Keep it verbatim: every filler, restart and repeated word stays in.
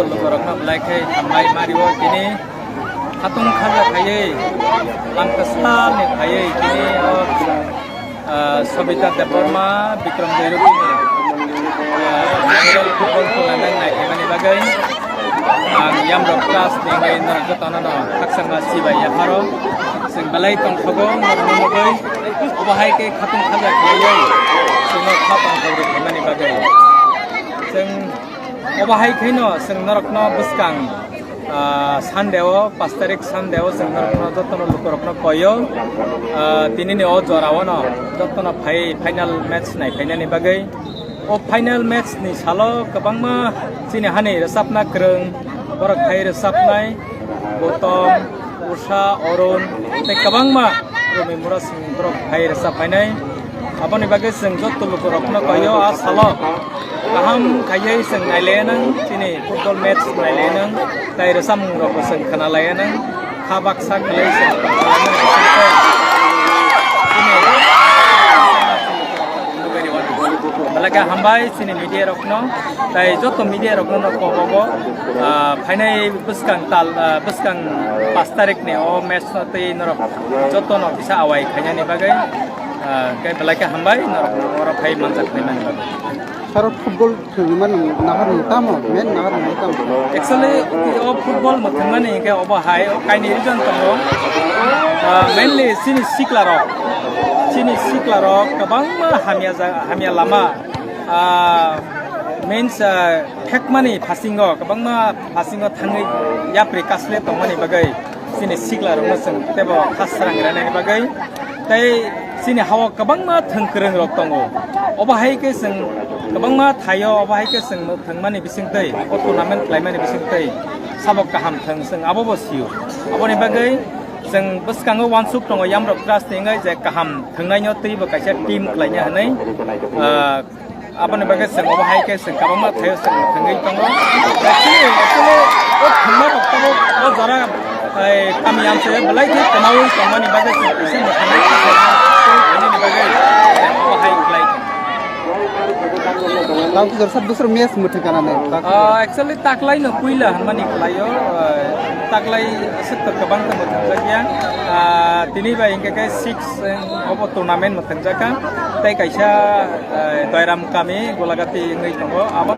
Lukurokno belai khe hambai mario tini khatung khaja khaiwi langkasani phaiwi tini o, ah, Sobita Debbarma, Bikram Doirokini, ah, football tournament naikhaimani bagwi ang yamrok class ni wngwi norok jotono no khakchangma sibai yapharo chwng belai tongthogo norokno nugwi obo hai khe khatung khaja khaiwi chwngno kha tongthok rwkhaimani bagwi chwng Obo hai khaino chwng norokno bwskang, ah, Sunday o, pash tarik Sunday o chwng norokno jotono lukurokno koio. Ah, tinini o jora o no jotono phai final match nai phainani bagwi. O final match ni salo kwbangma chini hani rwchapna kwrwng borok phai rwchapnai Gautam, Usha, Arun tei kwbangma Rumi Mura sing borok phai rwchap phainai. Aboni bagwi chwng joto lukurokno koio a salo kaham khaiwi chwng nailainang, chini football match nailainang, tai rwchapmungrokbo chwng khwnalainang, kha baksa khwlai chwng tonglainang. Belai khe hambai chini media rokno, tai joto media rokno no kobogo, ah, phainai bwskang tal, ah, bwskang pash tarik ni o match no tei norok joto no kisa awai khainani bagwi, ah, khe belai khe hambai norok oro phai manjak khainani bagwi. Sir, football thwngmani nahar nung tamo, main nahar nung tamo? Actually, o football mwthangmani hinkhe obo hai, o kaini reason tongo. Ah, mainly chini siklarok, chini siklarok kwbangma hamya jaga, hamya lama, ah, means, ah, thekmani phasingo, kwbangma phasingo thangwi yapri kasle tongmani bagwi chini siklarokno chwng teibo khasrang rwnani bagwi tei chini hao kwbangma thwng kwrwng rok tongo. Obo hai khe chwng kwbangma thaio, obo hai khe chwng thwngmani bisingtwi, o tournament khlaimani bisingtwi sabo kaham thwng chwng abobo sio. Aboni bagwi chwng bwskango uansuk tongo Yamrok Trust ni wngwi je kaham thwngnaino twibo kaisa team khlaina hwnwi, ah, Aboni bagwi chwng obo hai khe chwng kwbangma thaio chwng thwngwi tongo. Actually, actually, o thwngma rok tabuk o jora, ai, kami amchai belai khe kwmaui tongmani bagwi chwng kisa mwthangwi tongmani bagwi obo hai khlai tongo. Tang khe jorsa dusra match mwthang kana nai? Ah, actually, taklai no puila hwnmani khlaio, ah, taklai aswk to kwbang tongmo thangjakya. Ah, tini bai hinkhe khe six, eh, obo tournament mwthangjakha. Tei kaisa, eh, Doiram kami Golagati wngwi tongo. Abo